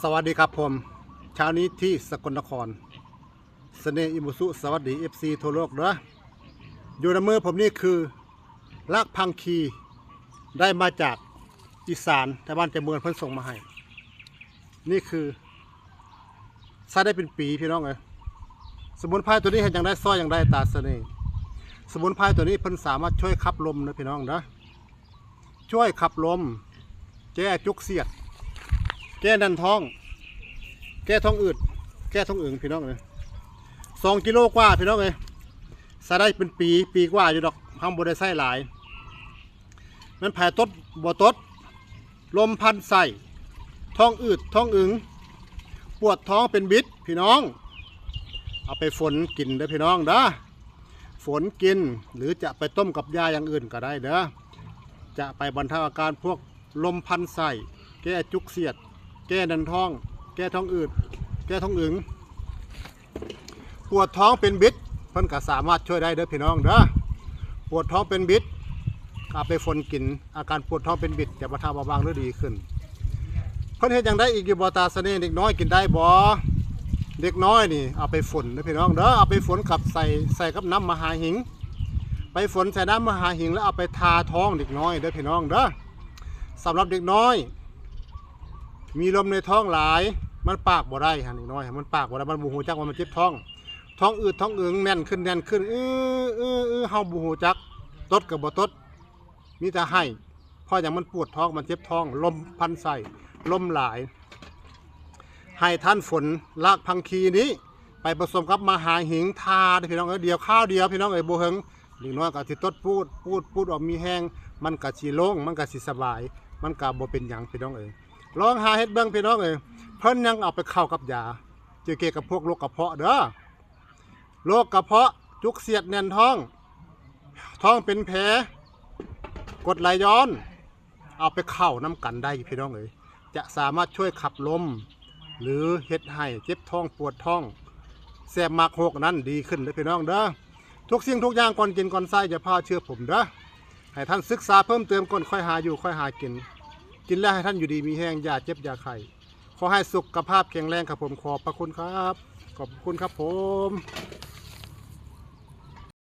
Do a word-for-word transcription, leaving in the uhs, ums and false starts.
สวัสดีครับผม เช้านี้ที่สกลนคร เสน่ห์อิมูสุ สวัสดี เอฟซี ทั่วโลกเด้อ อยู่ในมือผมนี่คือ รากผักชีได้มาจากอีสาน แต่บ้านแต่เมืองเพิ่นส่งมาให้ นี่คือ ใช้ได้เป็นปีพี่น้องเอ้ย สมุนไพรตัวนี้เฮ็ดหยังได้ ซ่อยหยังได้ ตาเสน่ห์ สมุนไพรตัวนี้เพิ่นสามารถช่วยขับลมนะพี่น้องนะ ช่วยขับลม แก้จุกเสียด แก้แน่นท้อง แก้ท้องอืด แก้ท้องอึงพี่น้องเอ้ย สองกิโลกว่าพี่น้องเอ้ย ใช้ได้เป็นปี ปีกว่าอยู่ดอก เฮาบ่ได้ใช้หลาย แม่นไผตดบ่ตด ลมพันไส้ ท้องอืดท้องอึง ปวดท้องเป็นบิดพี่น้อง เอาไปฝนกินเด้อพี่น้องเด้อ ฝนกิน หรือจะไปต้มกับยาอย่างอื่นก็ได้เด้อ จะไปบรรเทาอาการพวกลมพันไส้ แก้จุกเสียด แก้แน่นท้อง แก้ท้องอืด แก้ท้องอึง ปวดท้องเป็นบิด เพิ่นก็สามารถช่วยได้เด้อพี่น้องเด้อ ปวดท้องเป็นบิด เอาไปฝนกิน อาการปวดท้องเป็นบิดจะบรรเทาเบาบางหรือดีขึ้น เพิ่นเฮ็ดหยังได้อีกอยู่บ่ ตาเสน่ห์ เด็กน้อยกินได้บ่ เด็กน้อยนี่เอาไปฝนเด้อพี่น้องเด้อ เอาไปฝนกับใส่ ใส่กับน้ำมะหาหิง ไปฝนใส่น้ำมะหาหิงแล้วเอาไปทาท้องเด็กน้อยเด้อพี่น้องเด้อ สำหรับเด็กน้อย มีลมในท้องหลาย มันปากบ่ได้หั่น เด็กน้อย มันปากบ่ได้ มันบ่ฮู้จักว่ามันเจ็บท้อง ท้องอืดท้องอึงแน่นขึ้นแน่นขึ้น อื้อ อื้อ อื้อ เฮาบ่ฮู้จัก ตดก็บ่ตด มีแต่ไห้ เพราะหยัง มันปวดท้อง มันเจ็บท้อง ลมพันไส้ ลมหลาย ให้ท่านฝนรากผักชีนี้ ไปผสมกับมะหาหิงทาเด้อพี่น้องเอ้ย เดี๋ยวคราวเดียวพี่น้องเอ้ย บ่เหิง เด็กน้อยก็สิตดปูด ปูด ปูดออกมีแฮง มันก็สิโล่ง มันก็สิสบาย มันก็บ่เป็นหยังพี่น้องเอ้ย ลองหาเฮ็ดเบิ่งพี่น้องเอ้ย เพิ่นยังเอาไปเข้ากับยา เกี่ยวกับพวกโรคกระเพาะเด้อ โรคกระเพาะ จุกเสียดแน่นท้อง ท้องเป็นแผล กรดไหลย้อน เอาไปเข้านำกันได้พี่น้องเอ้ย จะสามารถช่วยขับลม หรือเฮ็ดให้เจ็บท้องปวดท้อง แสบมากโฮกนั้นดีขึ้นเด้อพี่น้องเด้อ ทุกสิ่งทุกอย่างก่อนกินก่อนใช้อย่าพลาดเชื่อผมเด้อ ให้ท่านศึกษาเพิ่มเติมก่อนค่อยหาอยู่ค่อยหากิน กินแล้วให้ท่านอยู่ดีมีแฮง อย่าเจ็บอย่าไข้ ขอให้สุขภาพแข็งแรงครับผม ขอบพระคุณครับ ขอบคุณครับผม